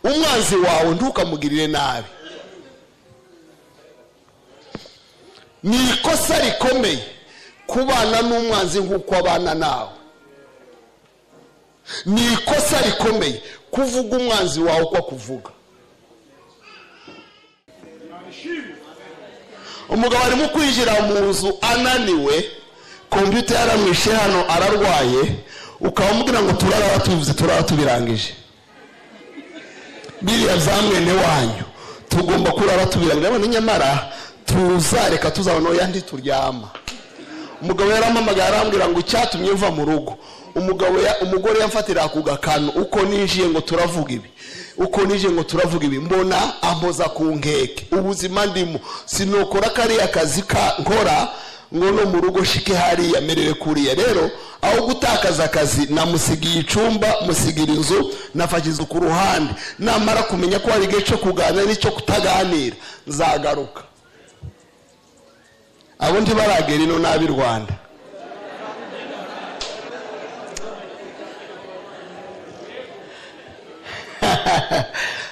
Umwanzi wawe ntukamugirire nabi. Ni ikosa rikomeye kubana n'umwanzi nk'uko abana nawe. Ni ikosa rikomeye kuvuga umwanzi wawe uko akuvuga. Umugabo arimo kwinjira mu nzu ananiwe, kompiyuta yaramwishe hano ararwaye, ukamubwira ngo turara tubivuze, turara tubirangije. Biriya bya mwene wanyu tugomba kurara tubirangije, none nyamara tuzareka tuzabona yandi turyama. Umugabo yaramamagaye arambwira ngo icyatumye mva mu rugo, umugabo umugore yamfatira ku gakanu uko ninjiye ngo turavuga ibi, uko ninjiye ngo turavuga ibi, mbona ampoza ku nkeke. Ubuzima ndimo sinokora kariya kazi ka nkora ngo no mu rugo shike hariya merere kuriya. Rero aho gutakaza akazi namusigiye icumba, musigira inzu, nafakiza ku ruhande. Namara kumenya ko hari igihe cyo kuganira n'icyo kutaganira nzagaruka. Abo ntibaragera ino nabi Rwanda.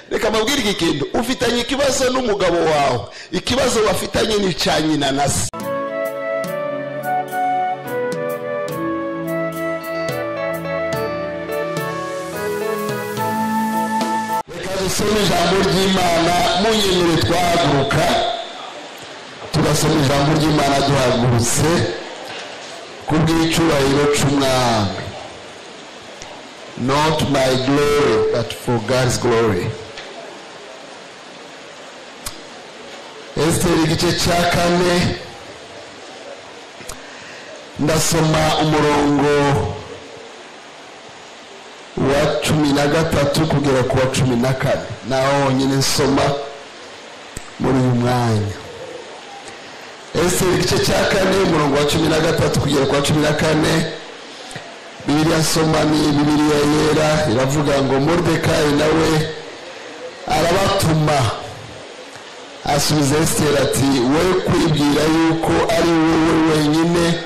Reka mbabwire iki kintu, ufitanye ikibazo n'umugabo wawe, ikibazo bafitanye ni cya nyina na se. Reka dusome ijambo ry'Imana, munyemere twahaguruka tugasoma ijambo ry'Imana duhagurutse kubw'icyubahiro cy'Umwami. Not my glory, but for God's glory. Esther igice cya 4, ndasoma umurongo wa 13 kugera ku wa 14. Naho honyine nsoma muri uyu mwanya. Esther igice cya 4 umurongo wa 13 kugera ku wa 14. Bibiliya nsoma ni Bibiliya yera, iravuga ngo Moridekayi nawe arabatuma asubiza Esther ati we kwibwira yuko ari wowe wenyine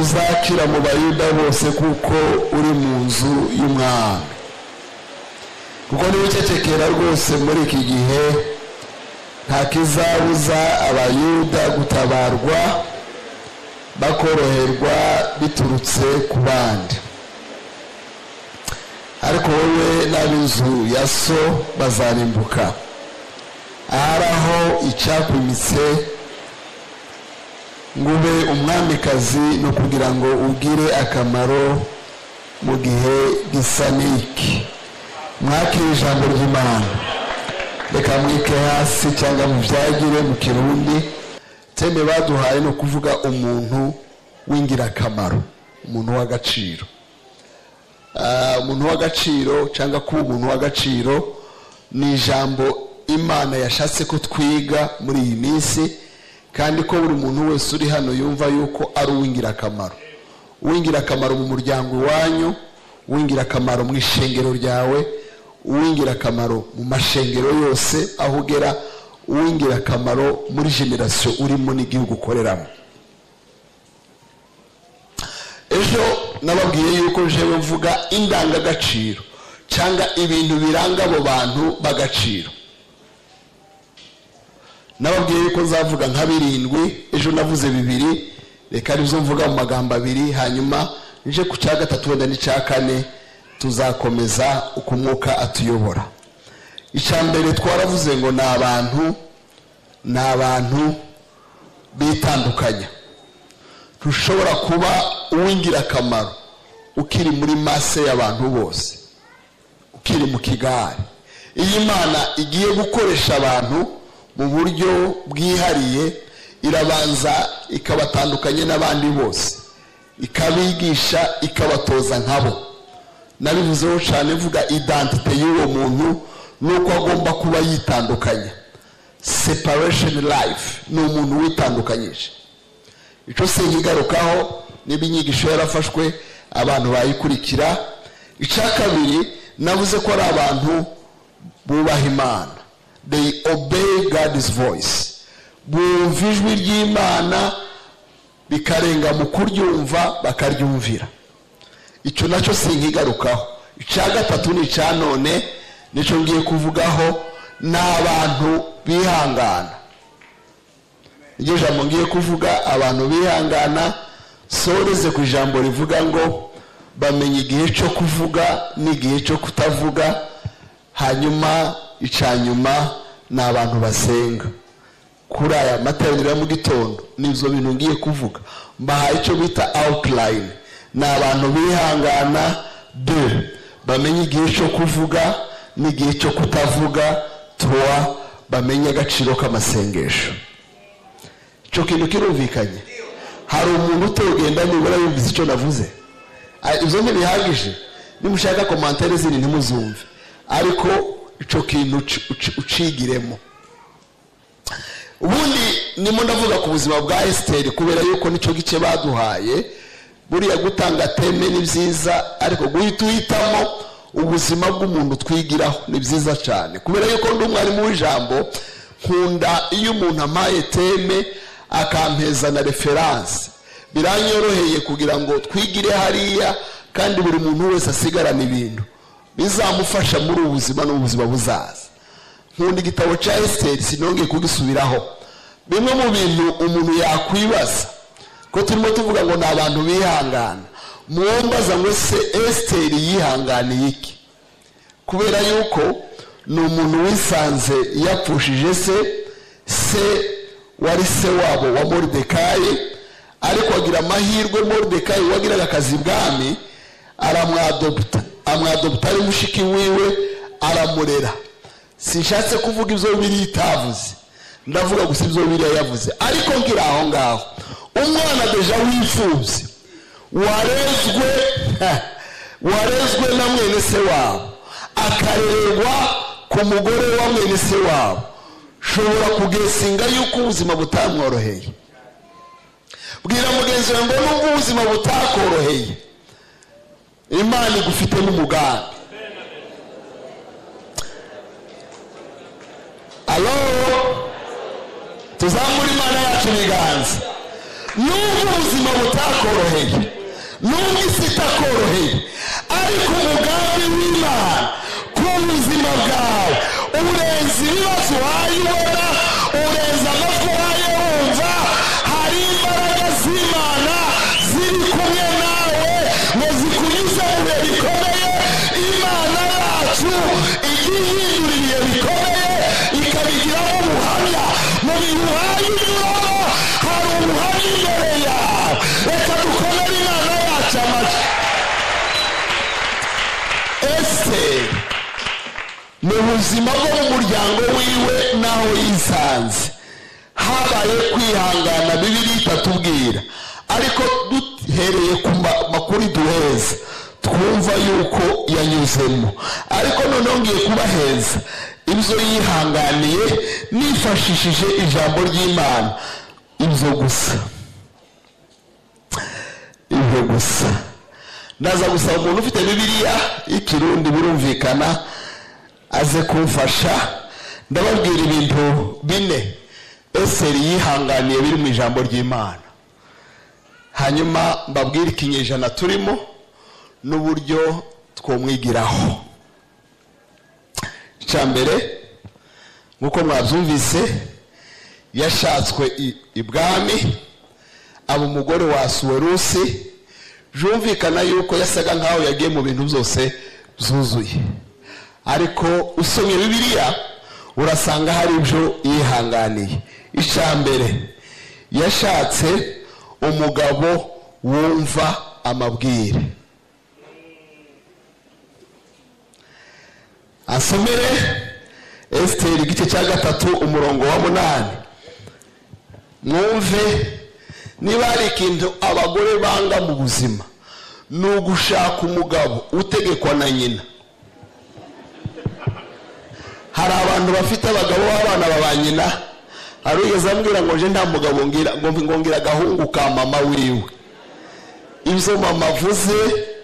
uzakira mu Bayuda bose kuko uri mu nzu y'umwami. Kuko niba ucecekera rwose muri iki gihe nta kizabuza Abayuda gutabarwa bakoroherwa biturutse ku bandi, ariko wowe n'ab'inzu ya so bazarimbuka. Ahari aho icyakwimitse ngo ube umwamikazi no kugira ngo ugire akamaro mu gihe gisa n'iki. Mwakire ijambo ry'Imana. Reka mwike hasi cyangwa mubyagire mu Kirundi. Teme baduhaye no kuvuga umuntu w'ingirakamaro, umuntu w'agaciro. Umuntu w'agaciro cyangwa kuba umuntu w'agaciro ni ijambo Imana yashatse ko twiga muri iyi minsi, kandi ko buri muntu wese uri hano yumva yuko ari uw'ingirakamaro. Uw'ingirakamaro mu muryango wanyu, uw'ingirakamaro mu ishengero ryawe, uw'ingirakamaro mu mashengero yose aho ugera, uw'ingirakamaro muri generasiyo urimo n'igihugu ukoreramo. Ejo nababwiye yuko jewe mvuga indangagaciro cyangwa ibintu biranga abo bantu bagaciro. Nababwiye yuko nzavuga nka 7, ejo navuze 2, reka arizo mvuga mu magambo 2, hanyuma nje ku cya 3 wenda n'icya 4 tuzakomeza uko umwuka atuyobora. Icya mbere twaravuze ngo ni abantu bitandukanya. Ntushobora kuba uw'ingirakamaro ukiri muri masse y'abantu bose, ukiri mu kigare. Iyi Imana igiye gukoresha abantu mu buryo bwihariye, irabanza ikabatandukanye n'abandi bose, ikabigisha, ikabatoza nkabo. Nabivuzeho cyane mvuga identite y'uwo muntu nuko agomba kuba yitandukanya. Separation life ni umuntu witandukanyije. Icyo sinkigarukaho niba inyigisho yarafashwe abantu bayikurikira. Icya kabiri navuze ko ari abantu bubaha Imana. They obey God's voice. Bumva ijwi ry'Imana bikarenga mu kuryumva bakaryumvira. Icyo nacyo sinkigarukaho. Icya gatatu ni icya none Nicyo ngiye kuvugaho, ni abantu bihangana. Iryo jambo ngiye kuvuga, abantu bihangana, soreze ku ijambo rivuga ngo bamenye igihe cyo kuvuga n'igihe cyo kutavuga. Hanyuma icanyuma ni abantu basenga. Kuri aya materaniro ya mu gitondo nibyo bintu ngiye kuvuga, mbahaye icyo bita outline. Ni abantu bihangana, 2 bamenye igihe cyo kuvuga n'igihe cyo kutavuga, 3 bamenye agaciro k'amasengesho. Icyo kintu kirumvikanye? Hari umuntu utogenda nibura yumvise icyo navuze? Ibyo ntibihagije. Nimushaka commentaire zindi ntimuzumve, ariko icyo kintu ucigiremo. Ubundi nimo ndavuga ku buzima bwa Esther, kubera yuko nicyo gice baduhaye. Buriya gutanga teme ni byiza, ariko guhita uhitamo ubuzima bw'umuntu twigiraho ni byiza cyane. Kubera yuko ndi umwarimu w'ijambo, nkunda iyo umuntu amaye teme akampeza na reference, biranyoroheye kugira ngo twigire hariya, kandi buri muntu wese asigarana ibintu bizamufasha muri ubu buzima n'ubuzima buzaza. Nkunda igitabo cya Esther, sinongeye kugisubiraho. Bimwe mu bintu umuntu yakwibaza, ko turimo tuvuga ngo ni abantu bihangana, muwombaza ngo se Esther yihanganiye iki? Kubera yuko ni umuntu wisanze yapfushije se wari se wabo wa Moridekayi, ariko agira amahirwe Moridekayi wagiraga akazi bwami aramwadopta ari mushiki wiwe, aramurera. Sinshatse kuvuga ibyo Bibiliya itavuze, ndavuga gusa ibyo Bibiliya yavuze. Ariko ngira aho ngaho umwana deja wifuze, warezwe na mwene se wabo, akarererwa ku mugore wa mwene se wabo, shobora kugesinga yuko ubuzima butamworoheye. Bwira mugenzi wawe ngo nubwo ubuzima butakoroheye, Imana igufite n'umugambi. Alo, tuzamure Imana yacu ibiganza. Nubwo ubuzima butakoroheye, nubwo isi itakoroheye, ariko umugambi w'Imana ku buzima bwawe urenze ibibazo wayibona, urenze amatwi wayumva. Hari imbaraga z'Imana ziri kumwe nawe ngo zikunyuze mu bihe bikomeye. Imana yacu ijya ihindura ibihe bikomeye ikabigiramo ubuhamya. Mu bihe uhaye unyuramo hari ubuhamya imbere yawe. Reka dukomere Imana yacu amashyi. Esther mu buzima bwo mu muryango wiwe naho yisanze habaye kwihangana, Bibiliya itatubwira, ariko duhereye ku makuru duheza twumva yuko yanyuzemo. Ariko noneho ngiye kubaheza ibyo yihanganiye nifashishije ijambo ry'Imana. Ibyo gusa ndaza gusaba umuntu ufite Bibiliya y'ikirundi birumvikana aze kumfasha. Ndababwira ibintu bine Esther yihanganiye biri mu ijambo ry'Imana, hanyuma mbabwire ikinyejana turimo n'uburyo twomwigiraho. Icya mbere, nk'uko mwabyumvise, yashatswe ibwami, aba umugore wa Asuwerusi. Byumvikana yuko yasaga nkaho yagiye mu bintu byose byuzuye, ariko usomye Bibiliya urasanga hari ibyo yihanganiye. Icya mbere, yashatse umugabo wumva amabwire. Asomere Esther igice cya 3 umurongo wa 8. Mwumve niba hari ikintu abagore banga mu buzima, ni ugushaka umugabo utegekwa na nyina. Hari abantu bafite abagabo b'abana ba nyina, hari ugeze ambwira ngo nje nta mugabo ngira, ngo ngira agahungu ka mama wiwe. Ibyo mama avuze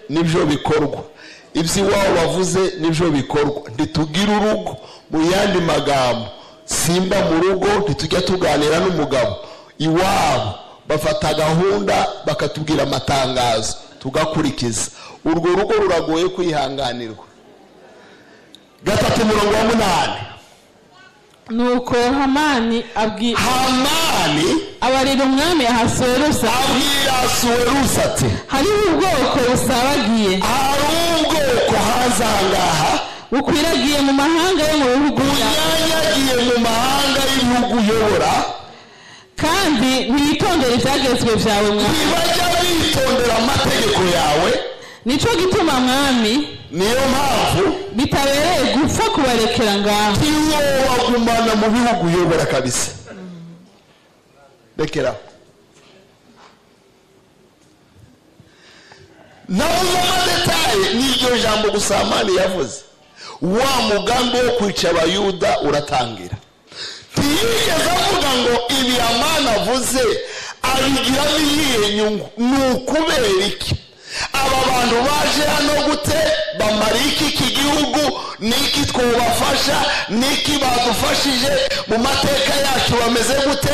nibyo bikorwa, ibyo iwabo bavuze nibyo bikorwa. Ntitugira urugo. Mu yandi magambo, simba mu rugo ntitujya tuganira n'umugabo. Iwabo bafata gahunda bakatubwira amatangazo tugakurikiza. Urwo rugo ruragoye kwihanganirwa. 3 3 umurongo wa 8. Nuko Hamani abarira umwami Ahasuwerusi, abwira Ahasuwerusi ati hariho ubwoko busabagiye, hari ubwoko hanze aha ngaha bukwiragiye mu mahanga yo mu bihugu, bunyanyagiye mu mahanga y'ibihugu uyobora, kandi ntibitondera ibyagezwe byawe mwami, ntibajya bitondera amategeko yawe. Nico gituma mwami, niyo mpamvu bitabereye gupfa kubarekera ngaho, ntiwobagumana mu bihugu uyobora kabisa. Rekera nabuze amadetaye, n'iryo jambo gusa Hamani yavuze, wa mugambi wo kwica Abayuda uratangira. Ntiyigeze avuga ngo ibi Hamani avuze abigiramo iyihe nyungu, ni ukubera iki aba bantu baje hano gute, bamara iki gihugu, niki twobafasha, niki badufashije mu mateka yacu, bameze gute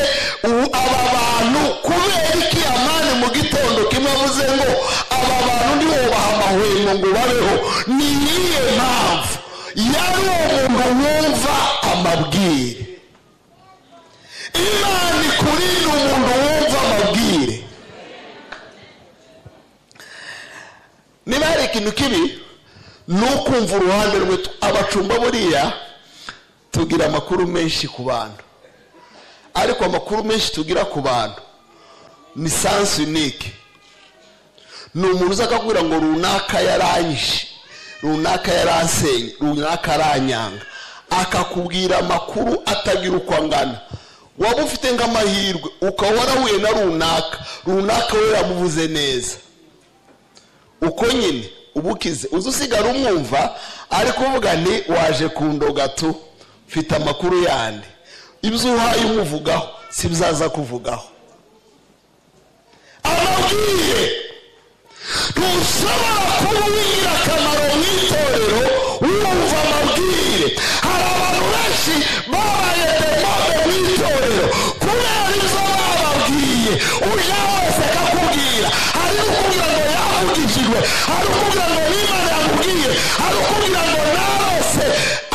aba bantu, kubera iki Hamani mu gitondo kimwe avuze ngo aba bantu ntiwobaha amahwemo ngo babeho, ni iyihe mpamvu? Yari umuntu wumva amabwire. Imana ikurinda umuntu wumva amabwire. Niba hari ikintu kibi ni ukumva uruhande rwe. Abacumba buriya tugira amakuru menshi ku bantu, ariko amakuru menshi tugira ku bantu ni sans unique. Ni umuntu uza akakubwira ngo runaka yaranyishe, runaka yaransenye, runaka aranyanga, akakubwira amakuru atagira uko angana. Waba ufite nk'amahirwe ukaba warahuye na runaka, runaka we yamuvuze neza, uko nyine ubukize uzi usigara umwumva ariko uvuga nti waje kundoga tu, mfite amakuru yandi, ibyo uhaye umuvugaho si byaza kuvugaho. Amabwire ntushobora kuba uw'ingirakamaro mu itorero wumva amabwire. Hari abantu benshi babaye demobe mu itorero kubera ibyo bababwiye, uje wese akakubwira. Hari ukubwira ngo yavugishijwe, hari ukubwira ngo n'Imana yamubwiye, hari ukubwira ngo narose.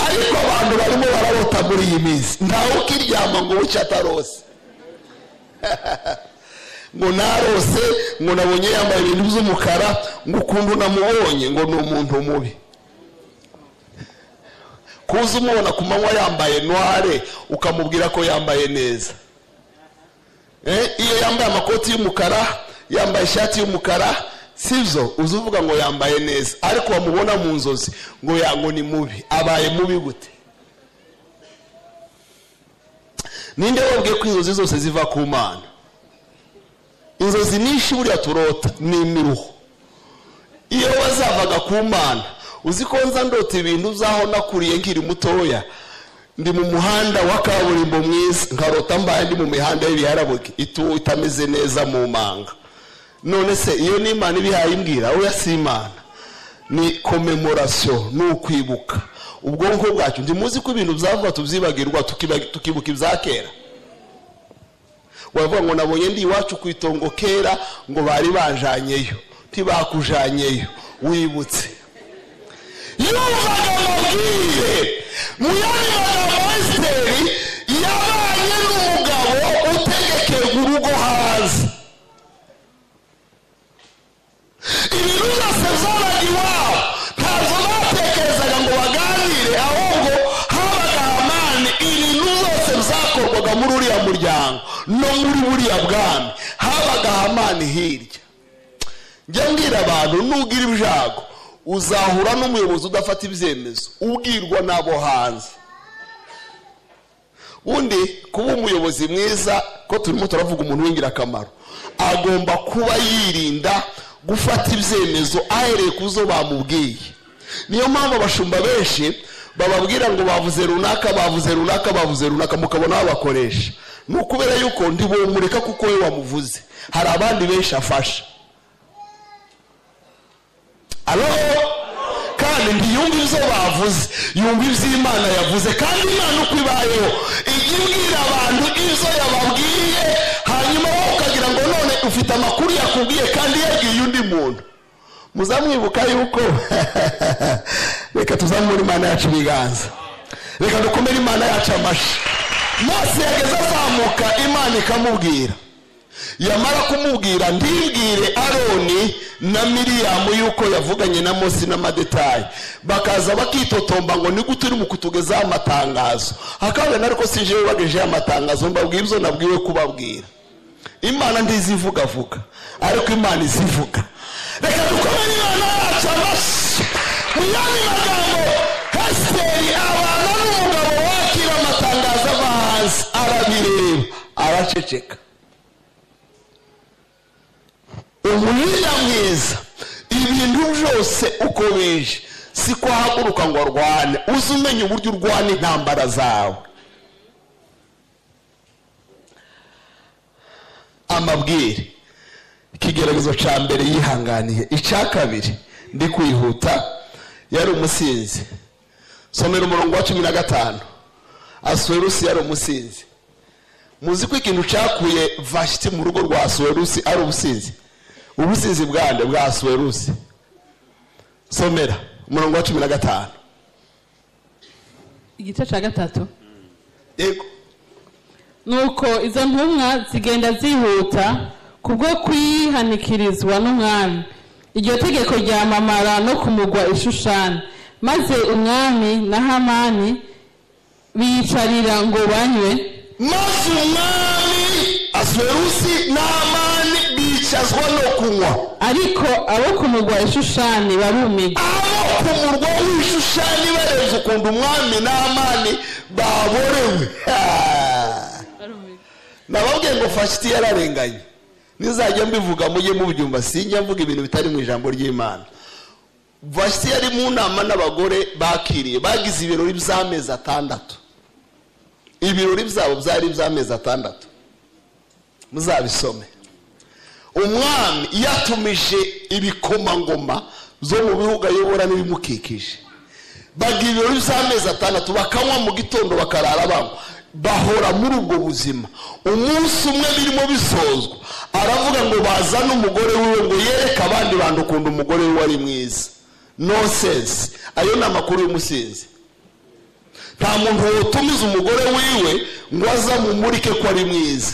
Ariko abantu barimo bararota muri iyi minsi, ntawe ukiryama ngo bucye atarose. Ngo narose, ngo nabonye yambaye ibintu by'umukara, ngo ukuntu namubonye ngo ni umuntu mubi. Kuza umubona ku manywa yambaye noire ukamubwira ko yambaye neza. Iyo yambaye amakoti y'umukara, yambaye ishati y'umukara, sibyo uzuvuga ngo yambaye neza, ariko wamubona mu nzozi ngo yango ni mubi. Abaye mubi gute? Ninde wabwiye ko inzozi zose ziva ku Mana? Inzozi nyinshi buriya turota ni imiruho. Iyo bazavaga ku Mana, uzi ko nza ndota ibintu uzaho nakuriye nkiri mutoya, ndi mu muhanda wa kaburimbo mwiza, nkarota mbaye ndi mu mihanda y'ibiharabuke itameze neza mu manga. None se iyo ni Imana ibihaye imbwira? Oya, si Imana, ni commemoration, ni ukwibuka. Ubwonko bwacu ntimuzi ko ibintu byavuga tubyibagirwa, tukibuka ibya kera. Wavuga ngo nabonye ndi iwacu ku itongo kera, ngo bari banjanyeyo, ntibakujanyeyo, wibutse. Yumvaga amabwire. Mu yandi magambo, Esiteri yabanye n'umugabo utegekerwa urugo hanze. Ibintu byose byabaga iwabo, ntabwo batekerezaga ngo baganire, ahubwo habaga Hamani. Ibintu byose byakorwaga muri uriya muryango no muri buriya bwami, habaga Hamani hirya. Njya mbwira abantu, nugira ibyago uzahura n'umuyobozi udafata ibyemezo, ubwirwa n'abo hanze. Undi kuba umuyobozi mwiza, ko turimo turavuga umuntu w'ingirakamaro, agomba kuba yirinda gufata ibyemezo ahereye ku zo bamubwiye. Niyo mpamvu abashumba benshi bababwira ngo bavuze runaka, bavuze runaka, bavuze runaka, mukabona babakoresha. Ni ukubera yuko ntibomureka kuko we wamuvuze, hari abandi benshi afasha. Alo, kandi ntiyumva ibyo bavuze, yumva iby'Imana yavuze. Kandi Imana uko ibayeho ijya ibwira abantu ibyo yababwiye, hanyuma wowe ukagira ngo none ufite amakuru yakubwiye kandi yabwiye undi muntu. Muzamwibuka yuko reka tuzamure Imana yacu ibiganza. Reka dukomere Imana yacu amashyi. Mose yageze azamuka, Imana ikamubwira, yamara kumubwira ndibwire Aroni na Miriyamu yuko yavuganye na Mose n'amadetayi, bakaza bakitotomba ngo ni gute uri mu kutugezaho amatangazo. Hakabona ariko si jewe bagejeho amatangazo, mbabwira ibyo nabwiwe kubabwira. Imana ntizivugavuga, ariko Imana izivuga. Reka dukomere Imana yacu amashyi. Mu yandi magambo, Esiteri abana n'umugabo wakira amatangazo ava hanze, arabireba araceceka. Umujinya mwiza, ibintu byose uko bije siko ahaguruka ngo arwane. Uze umenye uburyo urwana intambara zawe. Amabwire, ikigeragezo cya mbere yihanganiye. Icya kabiri, ndi kwihuta, yari umusinzi. Somera umurongo wa 15. Asuwerusi yari umusinzi. Muzi ko ikintu cyakuye Vashiti mu rugo rwa Asuwerusi ari ubusinzi. Ubusinzi bwande? Bwa Asuwerusi. Somera umurongo wa 15. Igice cya 3. Yego. Nuko izo ntumwa zigenda zihuta kubwo kwihanikirizwa n'umwami. Iryo tegeko ryamamara no kumugwa Ishushani, maze umwami na Hamani biyicarira ngo banywe. Maze umwami Asuwerusi na Hamani bicazwa no kunywa. Ariko abo kumugwa Ishushani barumirwa. Abo kumurwa w'Ishushani barenze ukuntu umwami na Hamani baborewe. Nababwiye ngo Vashiti yararenganye. Nizajya mbivuga mujye mubyumva, sinjya mvuga ibintu bitari mu ijambo ry'Imana. Vashiti yari mu nama n'abagore bakiriye, bagize ibirori by'amezi 6. Ibirori byabo byari iby'amezi 6. Muzabisome. Umwami yatumije ibikomangoma zo mu bihugu ayobora n'ibimukikije, bagira ibirori by'amezi 6, bakanywa mu gitondo bakarara banywa, bahora muri ubwo buzima. Umunsi umwe birimo bisozwa, aravuga ngo bazane umugore wiwe ngo yereke abandi bantu ukuntu umugore wiwe ari mwiza. Nonsense. Ayo ni amakuru y'umusinzi. Nta muntu wotumiza umugore wiwe ngo azamumurike ko ari mwiza.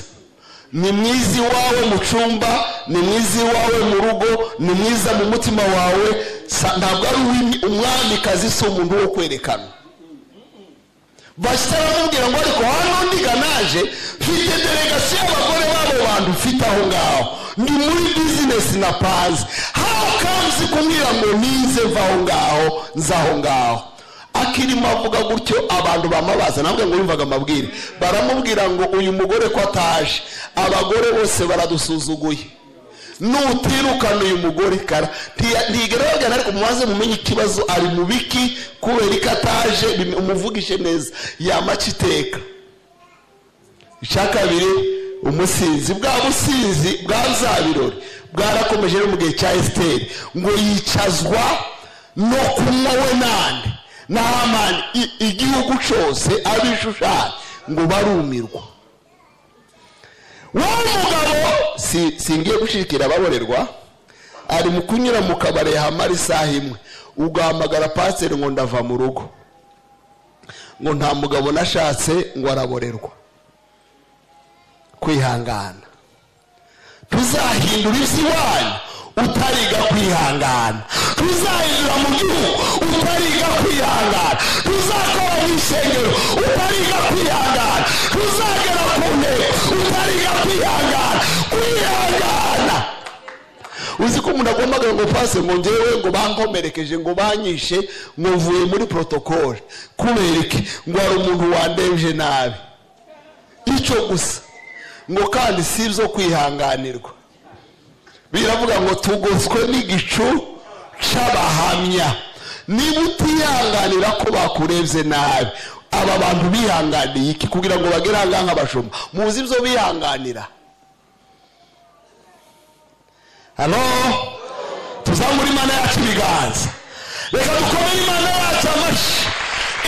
Ni mwiza iwawe mu cyumba, ni mwiza iwawe mu rugo, ni mwiza mu mutima wawe. Ntabwo ari umwamikazi, si umuntu wo kwerekana. Vashiti aramubwira ngo ariko hano ndiganaje mfite delegasiyo y'abagore b'abo bantu mfite aho ngaho, ndi muri bizinesi na pazi. How comes kumbwira ngo nize mva aho ngaho nza aho ngaho? Akirimo avuga gutyo, abantu bamabaza, nabwo ngo yumvaga amabwire, baramubwira ngo uyu mugore ko ataje, abagore bose baradusuzuguye, nutirukana uyu mugore kara ntigera bagana. Ariko mumaze mumenye ikibazo ari mu biki, kubera ko ataje, umuvugishe neza yamaca iteka. Icya kabiri, umusinzi. Bwa businzi bwa za birori bwarakomeje no mu gihe cya Esiteri, ngo yicazwa no kunywa we nande na Hamani, igihugu cyose ab'Ishushani ngo barumirwa. Wowe mugabo, singiye gushikira ababorerwa, ari mu kunyura mu kabare yahamara isaha imwe, ugahamagara pasiteri ngo ndava mu rugo, ngo nta mugabo nashatse, ngo araborerwa. Kwihangana. Tuzahindura isi wanyu utariga kwihangana. Tuzahindura mu gihugu utariga kwihangana. Tuzakora mu isengero utariga kwihangana. Tuzagera ku ntego utariga kwihangana. Kwihangana. Uzi ko umuntu agombaga ngo pase ngo njyewe ngo bankomerekeje ngo banyishe ngo mvuye muri protocole, kubera iki? Ngo hari umuntu wandemje nabi. Icyo gusa ngo kandi si ibyo kwihanganirwa. Biravuga ngo tugoswe n'igicu c'abahamya. Niba utihanganira ko bakurebye nabi, aba bantu bihanganiye iki kugira ngo bagere aha ngaha nk'abashumba? Muzi ibyo bihanganira? Halo, tuzamure Imana yacu ibiganza. Reka dukomere Imana yacu amashyi.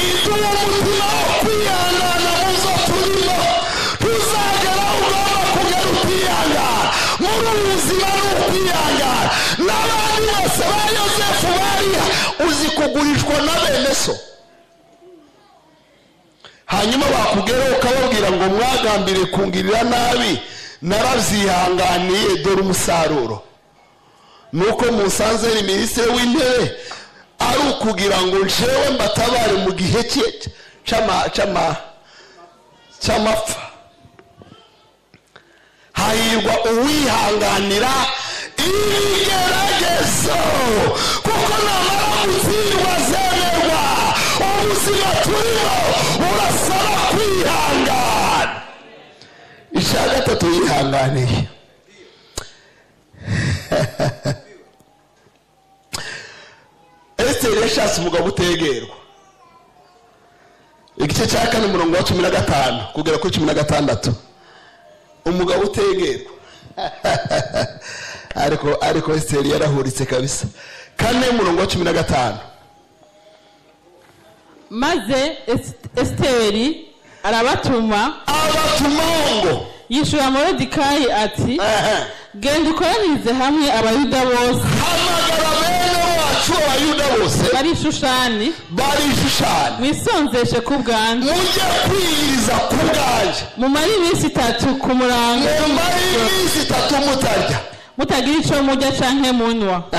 Iduha umutima wo kwihangana muzo turimo. Tuzagera aho ugomba kugera utihangana. Muri ubu buzima ni ukwihangana. N'abandi bose ba Yosefu bariya, uzi kugurishwa na bene so. Hanyuma bakugeraho ukababwira ngo mwagambire kungirira nabi, narabyihanganiye, dore umusaruro. Nuko musanze ni minisitiri w'intebe ari ukugira ngo njewe mbatabare mu gihe cy'amapfa. Hahirwa uwihanganira ibigeragezo, kuko namara gutsindwa azemerwa. Ubuzima turimo burasaba kwihangana. Icya gatatu yihanganiye, Esiteri yashatse umugabo utegerwa. Igice cya 4 umurongo wa 15 kugera kuri 16. Umugabo utegerwa. Ariko Esiteri yarahuritse kabisa. 4 umurongo wa 15. Maze Esiteri arabatuma ngo yishura Moridekayi ati, genda ukoranize hamwe Abayuda bose, hamagara bene wacu Abayuda bose bari Shushani, mwisonzeshe ku bwanjye, mujye kwiyiriza ku bwanjye, mumare iminsi 3 ku murango, mumare iminsi 3 mutarya, mutagira icyo murya canke munywa.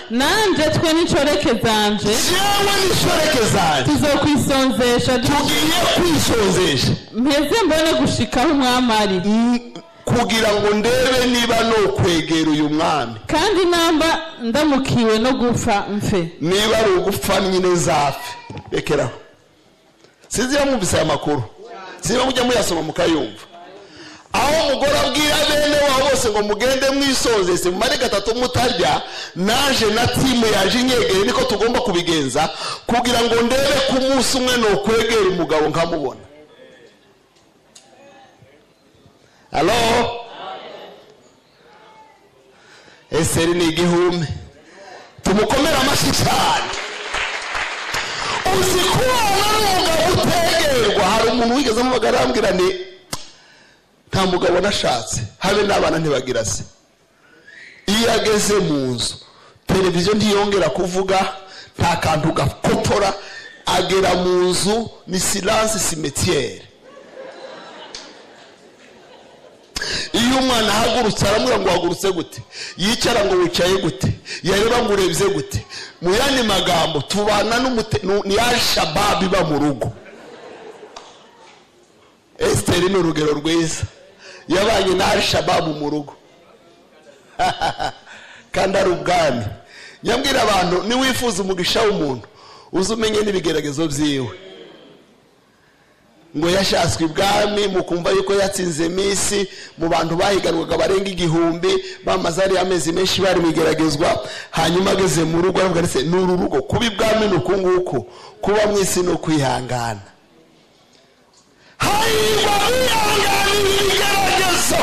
Nanje twe n'inshoreke zanje, jewe n'inshoreke zanje tuzokwisonzesha, tugiye kwisonzesha, mpeze mbone gushikaho umwami ari, kugira ngo ndebe niba no kwegera uyu mwami, kandi namba ndamukiwe no gupfa mfe, niba ari ugupfa nyine nzapfe. Rekeraho. Sinzi iyo mwumvise aya makuru, sinzi mujya muyasoma mukayumva. Aho umugore abwira bene wabo bose ngo mugende mwisonzese mumare 3 mutarya, naje na timu yaje inyegere, niko tugomba kubigenza kugira ngo ndebe ku munsi umwe no kwegera umugabo nkamubona. Allo? Eseri ni igihume, tumukomera amashyi cyane. Uzi kubana n'umugabo utegerwa. Hari umuntu wigeze amubagara arambwira ni nta mugabo nashatse, habe n'abana ntibagira se. Iyo ageze mu nzu televiziyo ntiyongera kuvuga, nta kantu gakotora, agera mu nzu ni silence cimetière. Iyo umwana ahagurutse aramubwira ngo wahagurutse gute, yicara ngo wicaye gute, yareba ngo urebye gute. Mu yandi magambo tubana ni Al-Shabaab iba mu rugo. Esiteri ni urugero rwiza, yabanye na Al-Shabaab mu rugo kandi ari ubwami. Nyambwira abantu, niwifuza umugisha w'umuntu uze umenye n'ibigeragezo byiwe. Ngo yashatswe ibwami, mukumva yuko yatsinze iminsi mu bantu bahiganwaga barenga 1000, bamaze ari amezi menshi bari migeragezwa. Hanyuma ageze mu rugo aravuga ati, ni uru rugo kuba ibwami ni uku nguku, kuba mu isi ni ukwihangana. Hahirwa abihanganira ibigeragezo.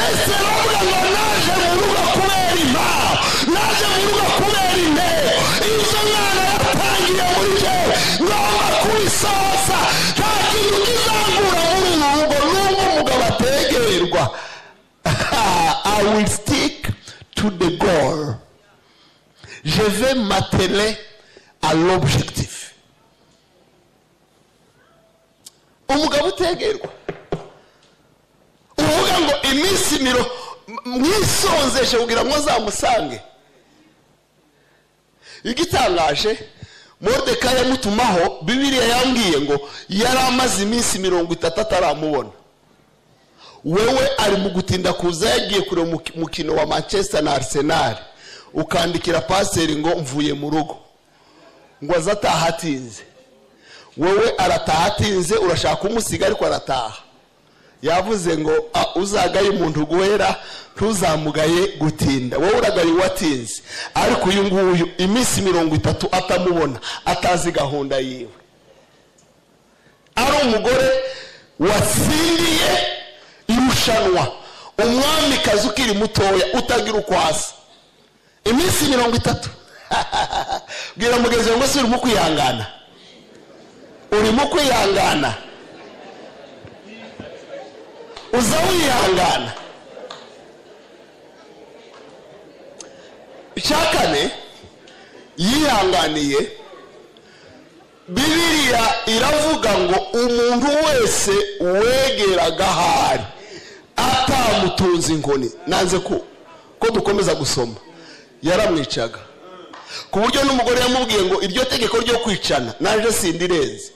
Ese baravuga ngo naje mu rugo kubera impamvu, naje mu rugo kubera intego, ibyo mwana yatangiye muri jyewe ngomba kubisohoza, nta kintu kizangura muri uru rugo n'ubwo umugabo ategerwa. I will stick to the goal. Je vais m'atteler à l'objectif. Umugabo utegerwa uvuga ngo iminsi miro mwisonzeshe kugira ngo azamusange. Igitangaje, Moridekayi yamutumaho, Bibiliya yambwiye ngo yari amaze iminsi 30 ataramubona. Wewe ari mu gutinda kuza, yagiye kureba umukino wa Manchester na Arsenal, ukandikira paseri ngo mvuye mu rugo, ngo azataha atinze. Wewe arataha atinze, urashaka kumusiga ariko arataha. Yavuze ngo uzagaye umuntu guhera ntuzamugaye gutinda. Wowe uragaye uwatinze, ariko uyu nguyu iminsi 30 atamubona, atazi gahunda yiwe. Ari umugore watsindiye irushanwa, umwamikazi ukiri mutoya utagira uko asa, iminsi 30. Bwira mugenzi wawe ngo si urimo kwihangana, urimo kwihangana, uza wihangana. Icya kane yihanganiye Bibiliya iravuga ngo umuntu wese wegeraga ahari atamutunze inkoni, nanze ko dukomeza gusoma, yaramwicaga. Ku buryo n'umugore yamubwiye ngo iryo tegeko ryo kwicana naje sindirenze,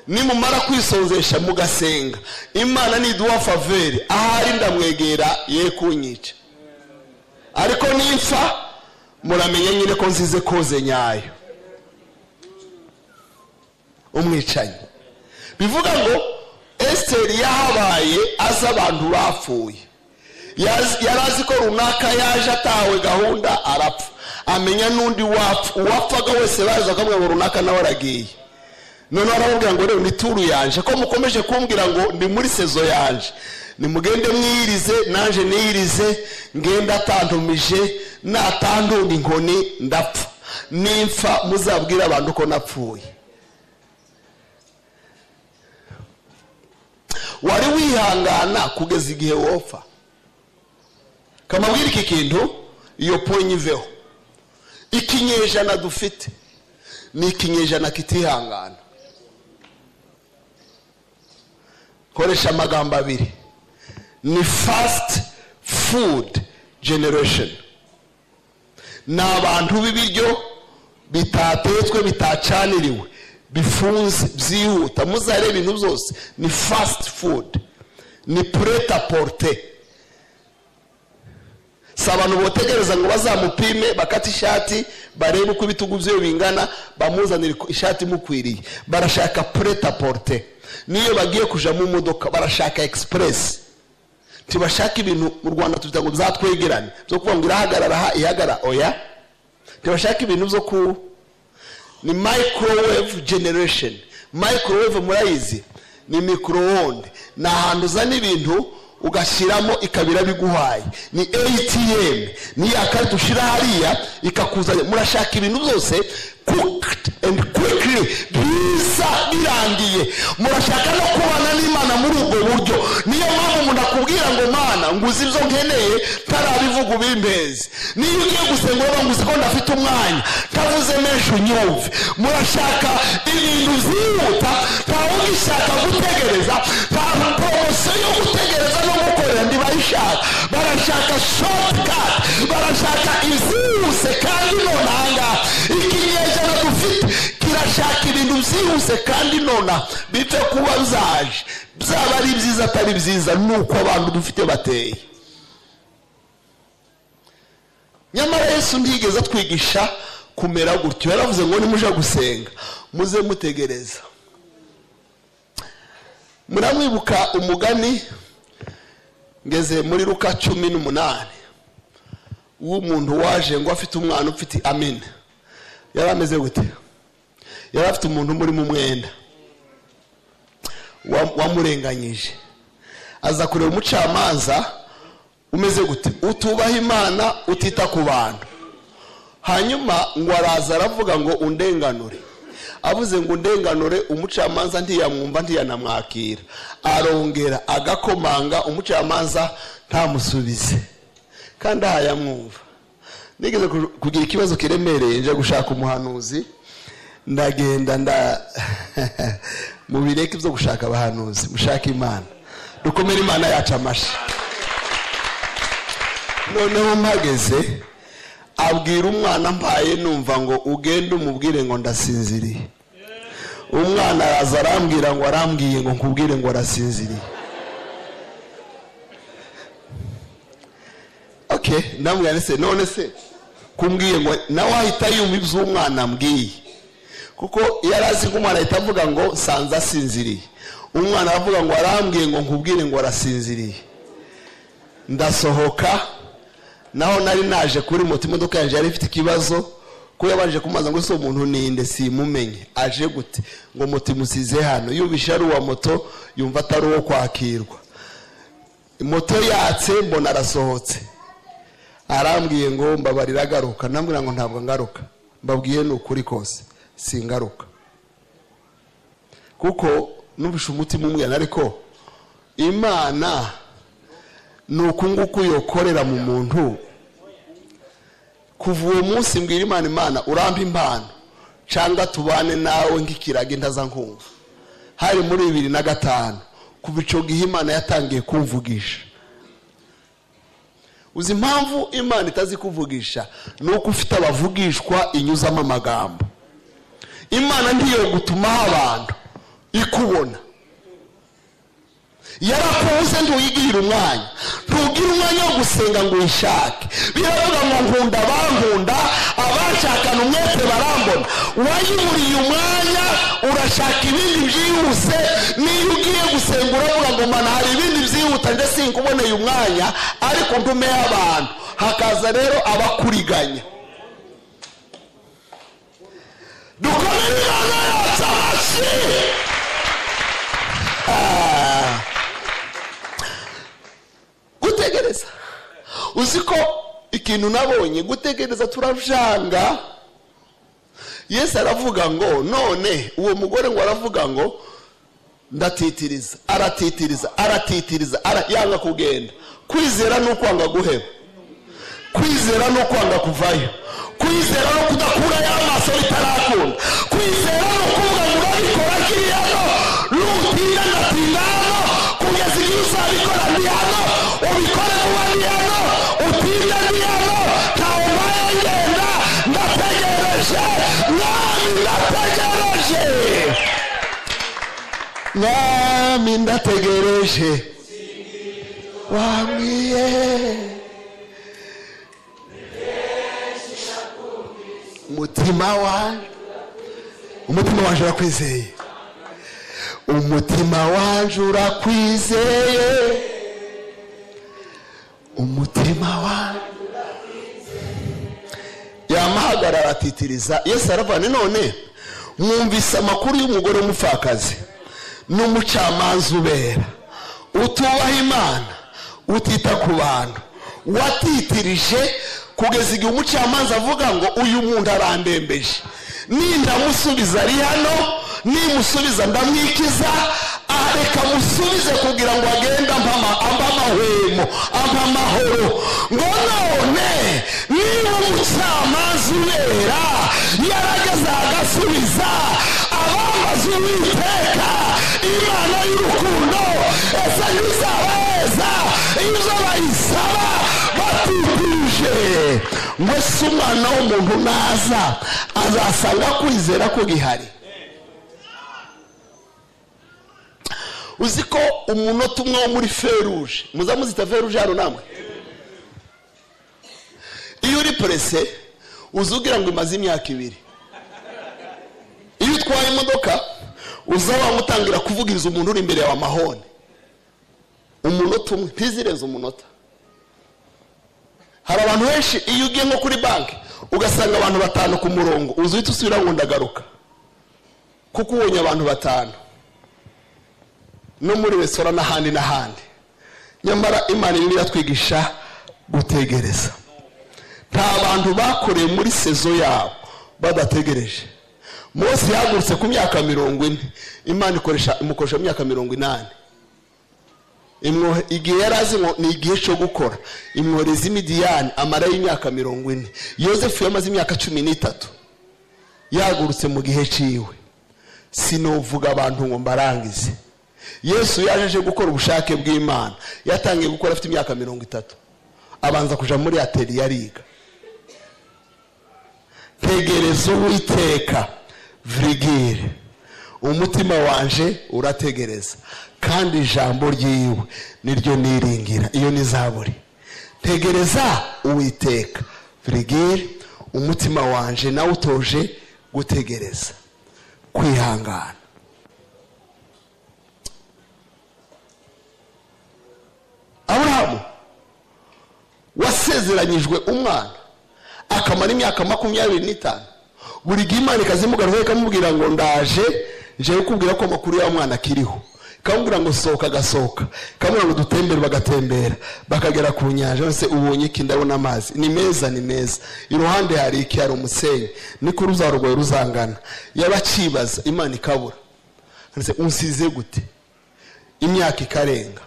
nimumara kwisonzesha mugasenga Imana niduha faveri, ahari ndamwegera ye kunyica, ariko nimfa muramenye nyine ko nzize koze nyayo. Umwicanyi. Bivuga ngo Esiteri yahabaye azi abantu bapfuye, yari azi ko runaka yaje atawe gahunda arapfa, amenya n'undi wapfa, uwapfaga wese baza bakamubwira ngo runaka nawe aragiye. Noneho aramubwira ngo rero ni tour yanje, ko mukomeje kumbwira ngo ndi muri saison yanje, nimugende mwiyirize nanje niyirize, ngende atantumije, natandunga inkoni ndapfa, nimfa muzabwire abantu ko napfuye. Wari wihangana kugeza igihe wopfa? Kamabwira iki kintu, iyo point iveho. Ikinyejana dufite ni ikinyejana kitihangana. Koresha amagambo abiri, ni fast food generation. Ni abantu b'ibiryo bitatetswe, bitacaniriwe, bifunze, byihuta. Muzarebe ibintu byose ni fast food, ni prêt-à-porter. Si abantu botegereza ngo bazamupime, bakate ishati, barebe uko ibitugu bye bingana, bamuzanire ishati imukwiriye. Barashaka prêt-à-porter. Niyo bagiye kuja mu modoka barashaka express, ntibashaka ibintu mu Rwanda tuvuga ngo byatwegerane, byo kuvuga ngo irahagarara aha ihagara, oya. Ntibashaka ibintu byo ku ni microwave generation. Microwave murayizi, ni micro-onde, ni ahantu uzana ibintu ugashyiramo ikabira biguhaye, ni ATM, ni ya karita ushyira hariya ikakuzanya. Murashaka ibintu byose cooked and quickly, biza birangiye. Murashaka no kubana n'Imana muri ubwo buryo. Niyo mpamvu umuntu akubwira ngo Mana, nguzi ibyo nkeneye ntarabivuga ubimpeze. Niyo ugiye gusenga uravuga ngo uzi ko ndafite umwanya, ntavuze menshi unyumve. Murashaka ibintu byihuta, ntawugishaka gutegereza, nta poromosiyo yo gutegereza no gukorera ntibayishaka. Barashaka shortcut, barashaka ibyihuse kandi nonaha. Ikinyejana dufite kirashaka ibintu byihuse kandi nonaha, bipfe kuba byaje, byaba ari byiza atari byiza, ni uko abantu dufite bateye. Nyamara Yesu ntiyigeze atwigisha kumera gutyo. Yaravuze ngo nimuje gusenga muze mutegereza. Muramwibuka umugani, ngeze muri Luka 18, w'umuntu waje ngo afite umwana ufite amina. Yari ameze gute? Yari afite umuntu muri mu mwenda wamurenganyije, aza kureba umucamanza umeze gute? Utubaha Imana, utita ku bantu. Hanyuma ngo araza aravuga ngo undenganure. Avuze ngo undenganure, umucamanza ntiyamwumva, ntiyanamwakira. Arongera agakomanga, umucamanza ntamusubize kandi aha yamwumva. Nigeze kugira ikibazo kiremereye, nje gushaka umuhanuzi, ndagenda nda mubireke byo gushaka abahanuzi, mushaka Imana. Dukomere Imana yacu amashi. Noneho mpageze abwira umwana mbaye numva ngo ugende umubwire ngo ndasinziriye. Umwana araza arambwira ngo arambwiye ngo nkubwire ngo arasinziriye. Okay, ndamubwira se none se kumbwiye ngo nawe ahita yumva iby'umwana ambwiye, kuko yari azi ko umwana ahita avuga ngo sanze asinziriye. Umwana aravuga ngo arambwiye ngo nkubwire ngo arasinziriye. Ndasohoka, naho nari naje kuri moto, imodoka yanjye yari ifite ikibazo, ko yabanje kumaza ngo se umuntu ninde simumenye, aje gute ngo moto imusize hano. Yumvishe ari uwa moto, yumva atari uwo kwakirwa. Moto yatse mbona arasohotse, arambwiye ngo mbabarira agaruka. Ndamubwira ngo ntabwo ngaruka, mbabwiye ni ukuri kose singaruka, kuko numvishe umutima umwe. Ariko Imana ni uku nguku yokorera mu muntu. Kuva uwo munsi mbwira Imana, Imana urampa impano. Cyangwa tubane nawe nk'ikiragi ndaza nkumva. Hari muri 2005 kuva ico gihe Imana yatangiye kumvugisha. Uzi impamvu Imana itazi kuvugisha? Nuko ufite abavugishwa inyuzamo amagambo. Imana ndiyo gutuma abantu ikubona. Yarakubuze ntuyigirira umwanya, ntugira umwanya wo gusenga ngo uyishake. Biravuga ngo nkunda bankunda, abashakana umwete barambona. Wayiburiye umwanya urashaka ibindi byihuse. Niyo ugiye gusenga uravuga ngo mana hari ibindi byihuta nje sinkuboneye umwanya, ariko ntume abantu. Hakaza rero abakuriganya. Dukomere Imana yacu amashyi. Gutegereza. Uzi ko ikintu nabonye, gutegereza turavyanga. Yesu aravuga ngo none uwo mugore ngo aravuga ngo ndatitiriza, aratitiriza, aratitiriza, yanga kugenda. Kwizera no kwanga guheba, kwizera no kwanga kuvayo, kwizera no kudakura y'amaso bitarakunda, kwizera no kuvuga ngo urabikora kiriya no nutinda ndatinda hano kugeza igihe uzabikora ndi hano, ubikore vuba ndi hano, utinda ndi hano, ntawe mbaye ngenda, ndategereje mwami, ndategereje mwami, ndategereje wambwiye. Umutima wanje, umutima wanje urakwizeye, umutima wanje urakwizeye, umutima wanje. Yamahagarara atitiriza. Yesu aravuga none mwumvise amakuru y'umugore w'umupfakazi n'umucamanza ubera, utubaha Imana, utita ku bantu, watitirije kugeza igihe umucamanza avuga ngo uyu muntu arandembeje, nindamusubiza ari hano, nimusubiza ndamwikiza, areka musubize kugira ngo agende ampa amahwemo, ampa amahoro. Ngo none niba umucamanza ubera yarageze agasubiza abambaza Uwiteka Imana y'urukundo, ese ntizabaheza ibyo bayisaba batitije? Ngo se umwana w'umuntu naza azasanga kwizera ko gihari? Uzi ko umunota umwe wo muri feruje, muza muzita feruje hano namwe, iyo uri presse uzugira ngo imaze imyaka 2. Iyo utwaye imodoka uza wamutangira kuvugiriza umuntu uri imbere yawe amahone. Umunota umwe ntizirenze umunota. Hari abantu benshi iyo ugiye nko kuri banki ugasanga abantu 5 ku murongo, uzuhita usubira ngo ndagaruka, kuko ubonye abantu 5 no muri resitora n'ahandi n'ahandi. Nyamara Imana irimo iratwigisha gutegereza. Nta bantu bakoreye muri sezo yabo badategereje. Mose yahagurutse ku myaka 40, Imana imukoresha imyaka 80. Igihe yari azi ngo ni igihe cyo gukora, imworeza Imidiyani amara y'imyaka 40. Yosefu yamaze imyaka 13 yahagurutse mu gihe ciwe. Sinovuga abantu ngo mbarangize. Yesu yaje gukora ubushake bw'Imana, yatangiye gukora afite imyaka 30, abanza kuja muri atelier ariga. Tegereza Uwiteka virigire, umutima wanje urategereza, kandi ijambo ryiwe niryo niringira. Iyo ni zaburi. Tegereza Uwiteka virigire, umutima wanje nawe utoje gutegereza, kwihangana. Aburahamu wasezeranyijwe umwana akamara imyaka 25, buri gihe Imana ikazimugaruka ikamubwira ngo ndaje nje kukubwira ko amakuru ya mwana akiriho, ikamubwira ngo sohoka agasohoka, ikamubwira ngo dutembere bagatembera, bakagera ku nyanja. None se ubonye iki? Ndabona amazi ni meza, ni meza, iruhande hari iki? Hari umusenyi, niko uruzaro rwawe ruzangana. Yabacibaza, Imana ikabura. None se unsize gute? Imyaka ikarenga.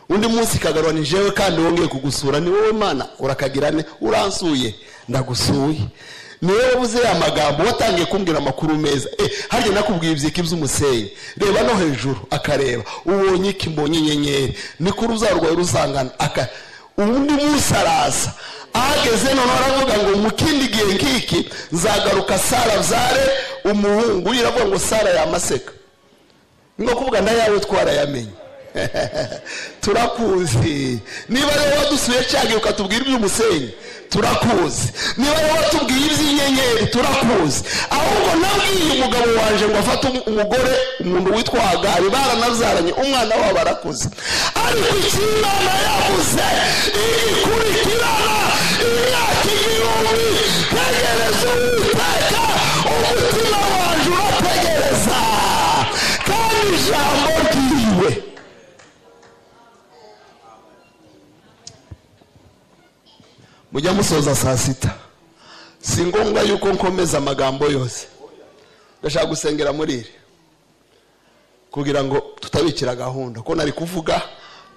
Undi munsi kagarwa ni jewe kandi wongeye kugusura, ni wowe Mana urakagirane, uransuye ndagusuye. Niwe wavuze ya magambo, watangiye kumbwira amakuru meza. Harya nakubwiye ibyiki by'umusenyi, reba no hejuru. Akareba, ubonye iki? Mbonye inyenyeri. Niko urubyaro rwawe ruzangana. Undi munsi araza, ahageze noneho aravuga ngo mu kindi gihe nk'iki nzagaruka Sara abyare umuhungu. Iravuga ngo Sara yamaseka, ni nko kuvuga ndayawe twarayamenye, turakuzi. Niba rero wadusuye cyagiye ukatubwira iby'umusenyi, turakuzi. Niba rero watubwiye iby'inyenyeri, turakuzi. Ahubwo nabwiye umugabo wanje ngo afate umugore, umuntu witwa Hagari, baranabyaranye umwana wabo arakuze. Ariko icyo Imana yavuze igikurikirana imyaka 1000, tegereza Uwiteka, umutima wanje urategereza kandi ijambo ryiwe. Mujya musoza saa 6, si ngombwa yuko nkomeza amagambo yose. Ndashaka gusengera muri iri kugira ngo tutabikira gahunda, ko nari kuvuga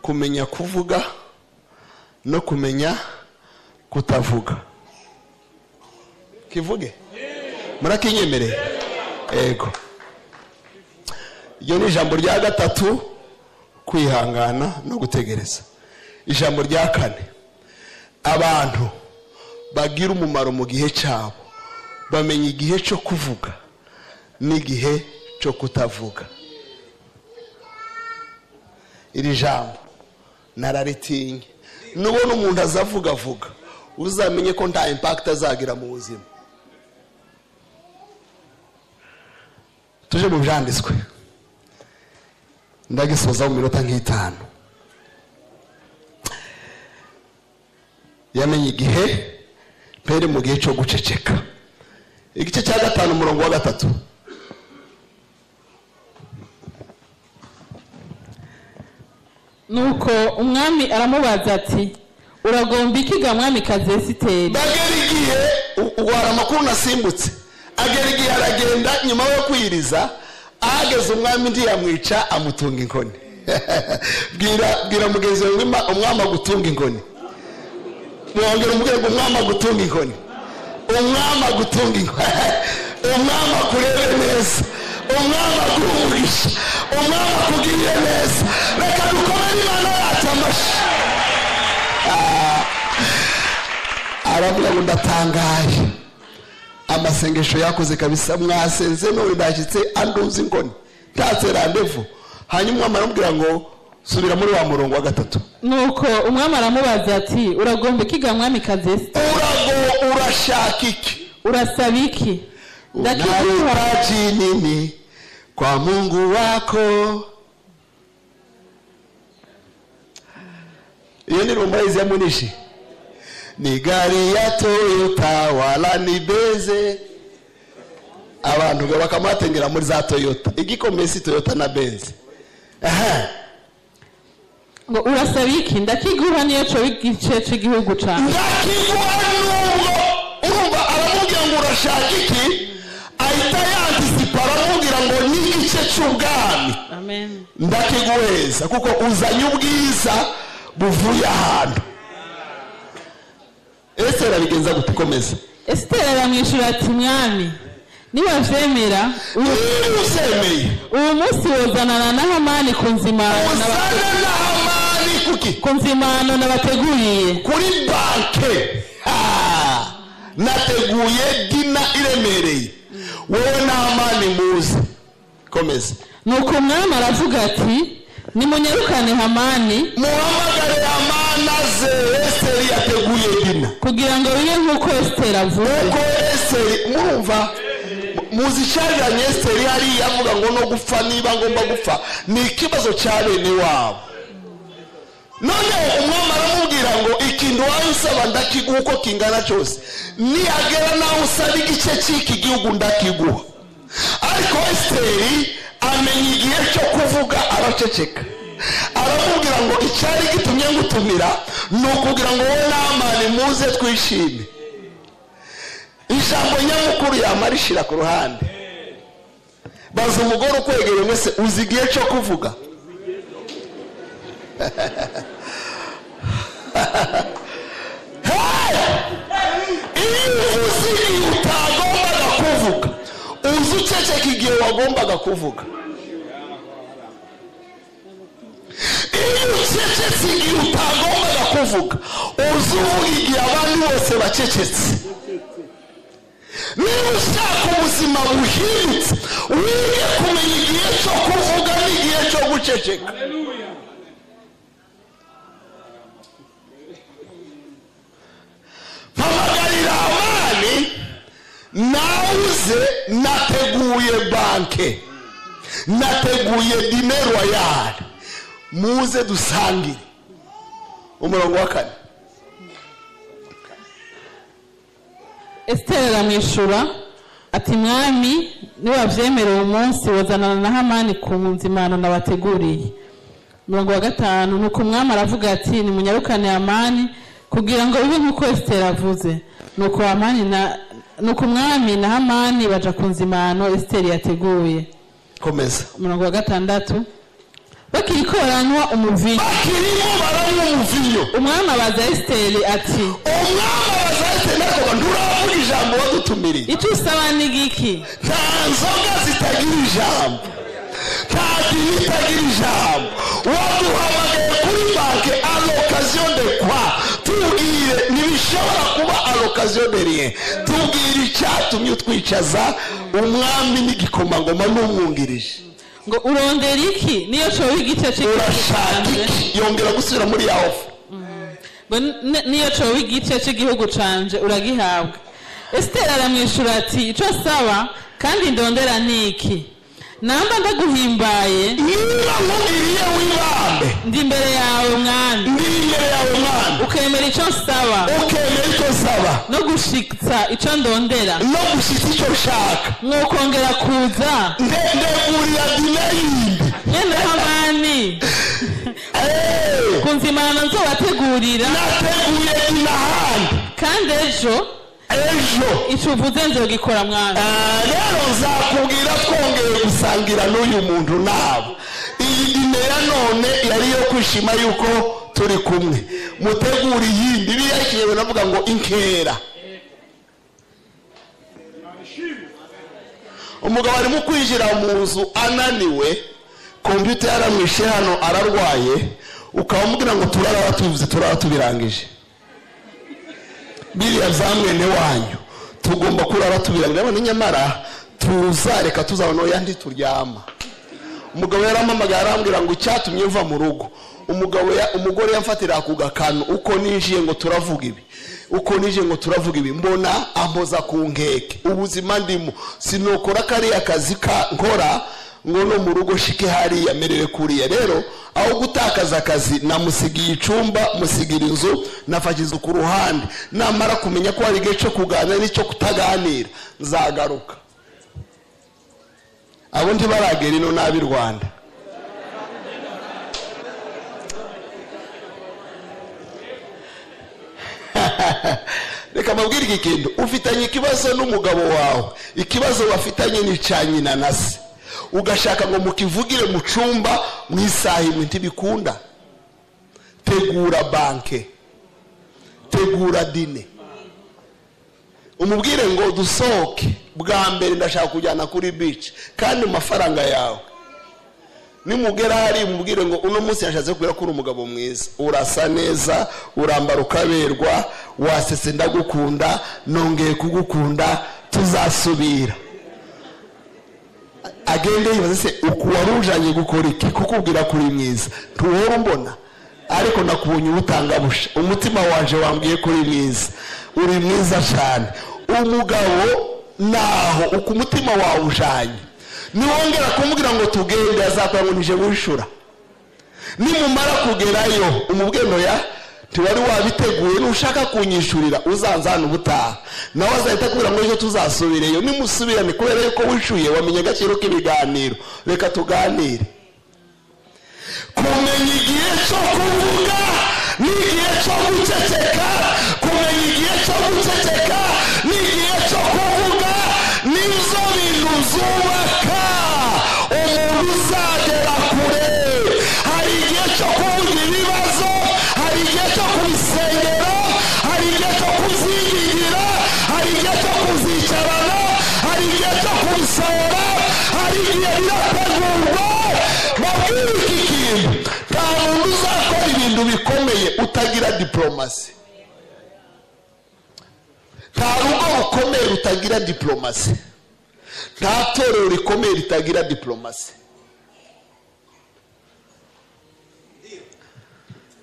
kumenya kuvuga no kumenya kutavuga. Kivuge murakinyemereye? Ego. Iryo ni ijambo rya gatatu, kwihangana no gutegereza. Ijambo rya kane, abantu bagira umumaro mu gihe cyabo bamenya igihe cyo kuvuga n'igihe cyo kutavuga. Iri jambo nararitinye. Nubona umuntu azavuga vuga, uzamenye ko nta impact azagira mu buzima. Tuje mu byanditswe, ndagisoza mu minota nk'itanu. Yamenye igihe pere mu gihe cyo guceceka. Igice cya 5 umurongo wa 3. Nuko umwami aramubaza ati uragomba iki ga mwami kazi Esiteri? Bagera igihe ugwara amakuru nasimbutse, agera igihe aragenda nyuma yo kwiriza, ahageze umwami ntiyamwica amutunga inkoni. Bwira mugenzi wawe umwami agutunga inkoni. Mwongera umubwire ngo umwami agutunga inkoni, umwami agutunga inkoni, umwami akurebe neza, umwami aguha, umwami akugirire neza. Reka dukomere Imana yacu amashyi. Aravuga ngo ndatangaye, amasengesho yakoze kabisa, mwasenze none ndashyitse anduza inkoni, ntatse randevu. Hanyuma umwami aramubwira ngo subira muri wa murongo wa 3. Nuko umwami aramubaza ati uragomba iki ga mwami kazi Esiteri? Urashaka iki? Urasaba iki? Unahitaji nini kwa Mungu wako? Iyo ni rumaizi ya munishi. Ni gari ya Toyota wala ni Benz. Abantu ngo bakamatengera muri za Toyota. Igikomeye si Toyota na Benz. Aha. Ngo urasaba iki? Ndakiguha niyo cyo igice cy'igihugu cyawe. Ndakiguha nubwo urumva aramubwira ngo urashaka iki? Ahita yantisipa aramubwira ngo ni igice cy'ubwami. Amen. Ndakiguheza kuko uzanye ubwiza buvuye ahantu. Esiteri abigenza gute? Komeza. Esiteri aramwishyura ati mwami, niba vyemera uyu munsi wozanana na Hamani ku nzimano nabateguriye kuri banke. Nateguye dina iremereye, wowe na Hamani muze. Komeza. Nuko umwami aravuga ati nimunyarukane Hamani, muhamagare Hamani aze. Esiteri yateguye dina kugira ngo bibe nk'uko Esiteri avuze. Uko Esiteri, murumva muzishariranye Esiteri hariya avuga ngo no gupfa niba ngomba gupfa ni ikibazo cya bene wabo. Noneho umwami aramubwira ngo ikintu wawe usaba ndakiguha uko kingana cyose, niyagera nawe usaba igice cy'iki gihugu ndakiguha. Ariko Esiteri amenya igihe cyo kuvuga araceceka. Aramubwira ngo icyari gitumye ngutumira ni ukugira ngo wowe na Hamani muze twishime. Ijambo nyamukuru yamarishira ku ruhande. Baza umugore ukwegereye mwese, uzi igihe cyo kuvuga? Iyo uvuze igihe Uzi uceceka igihe wagombaga kuvuga. Iyo ucecetse igihe utagombaga kuvuga, uzi uvuga igihe abandi bose bacecetse. Niba ushaka ubuzima buhindutse, wige kumenya igihe cyo kuvuga n'igihe cyo guceceka. Mpamagarira Hamani, nawuze nateguye banquet, nateguye dîner royal, muze dusangire. Umurongo wa 4. Esiteri aramwishura ati: "Mwami, niwavyemera, uwo munsi wazanana na Hamani ku nzimano nabateguriye." Umurongo wa 5: Nuko umwami aravuga ati: "Nimunyarukane Hamani kugira ngo bibe nk'uko Esiteri avuze." Nuko Hamani na nuko umwami na Hamani baja ku nzimano Esiteri yateguye. Komeza. Umurongo wa 6: Bakiriko baranywa umuvinyu, Bakirimo baranywa umuvinyo, umwami abaza Esiteri ati: Umwami abaza Esiteri ariko nturavuga ijambo wadutumiriye. "Icyo usaba ni giki?" Nta nzoga zitagira ijambo, nta dîner itagira ijambo. Waduhamagaye kuri banquet à l'occasion de quoi? Tubwire, ntibishobora kuba à l'occasion de rien. Tubwire icyatumye utwicaza, umwami n'igikomangoma n'umwungirije. Ngo urondera iki? Niyo coba igice c'igihugu Urashaka canje, iki? Yongera gusubira muri ya offre. Ngo niyo coba igice c'igihugu canje, uragihabwa. Esiteri aramwishura ati: "Ico asaba kandi ndondera ni iki? Namba ndaguhimbaye, Niba nkugiriye wibambe, ndi imbere yawe, mwami, ndi imbere yawe, mwami, ukemera ico nsaba, ukemera icyo nsaba, no gushitsa ico ndondera, no gushyitsa icyo nshaka, mwokongera kuza ndegurira dîner yindi mwene Hamani ku nzimano nzobategurira. Nateguye dîner ahandi. Kandi ejo, Ejo, ico uvuze nzogikora, mwami." Ah, rero nzakubwira twongeye gusangira n'uyu muntu nabo. Iyi dîner ya none yari iyo kwishima yuko turi kumwe, mutegura iyindi. Biriya ikinyarwanda navuga ngo inkera. Umugabo arimo kwinjira mu nzu ananiwe, kompiyuta yaramwishe hano, ararwaye, ukaba umubwira ngo turara tubivuze, turara tubirangije. Biriya bya mwene wanyu tugomba kurara tubirangije. None nyamara tuzareka tuzabona oya ntituryama. Umugabo yarampamagaye arambwira ngo icyatumye mva mu rugo, umugabo umugore yamfatira ku gakanu uko ninjiye ngo turavuga ibi, uko ninjiye ngo turavuga ibi, mbona ampoza ku nkeke. Ubuzima ndimo sinokora kariya kazi ka nkora ngo no mu rugo shike hariya merere kuriya. Rero aho gutakaza akazi, namusigiye icumba, musigira inzu, nafashe inzu ku ruhande. Namara kumenya ko hari igihe cyo kuganira n'icyo kutaganira, nzagaruka. Abo ntibaragera ino nabi Rwanda. Reka mbabwire iki kintu: ufitanye ikibazo n'umugabo wawe, ikibazo bafitanye ni icya nyina na se, ugashaka ngo mukivugire mu cumba mu isaha imwe, ntibikunda. Tegura banquet, tegura dîner, umubwire ngo dusohoke bwa mbere, ndashaka kujyana kuri beach kandi mu mafaranga yawe. Nimugera hari, umubwire ngo uno munsi yashatse kubwira ko uri umugabo mwiza, urasa neza, urambara ukaberwa, wasese, ndagukunda, nongeye kugukunda, tuzasubira. Agende yibaze se uku wari ujanye gukora iki? Kukubwira kuri mwiza, ntuhora umbona, ariko nakubonye ubutangabusha, umutima wanje wambwiye ko uri mwiza, uri mwiza cyane. Umugabo naho uko umutima wawe ujanye, niwongera kumubwira ngo tugende, azakora ngo nije wishura. Nimumara kugerayo, umubwire ya ntiwari wabiteguye, nushaka kunyishurira uzanzana ubutaha. Nawe azahita akubwira ngo ejo tuzasubireyo. Nimusubirane, kubera yuko wishuye, wamenye agaciro k'ibiganiro, reka tuganire. Kumenya igihe cyo kuvuga n'igihe cyo guceceka, kumenya igihe cyo guceceka n'igihe cyo kuvuga, nibyo bintu byubaka umuntu uzagera kure. Hari igihe cyo kuvuga ibibazo, hari igihe cyo kubisengera, hari igihe cyo kuzingingira, hari igihe cyo kuzicarana, hari igihe cyo kubisohora. Bintu bikomeye utagira diplomasi. Nta rugo rukomeye rutagira diplomasi. Nta torero rikomeye ritagira diplomasi.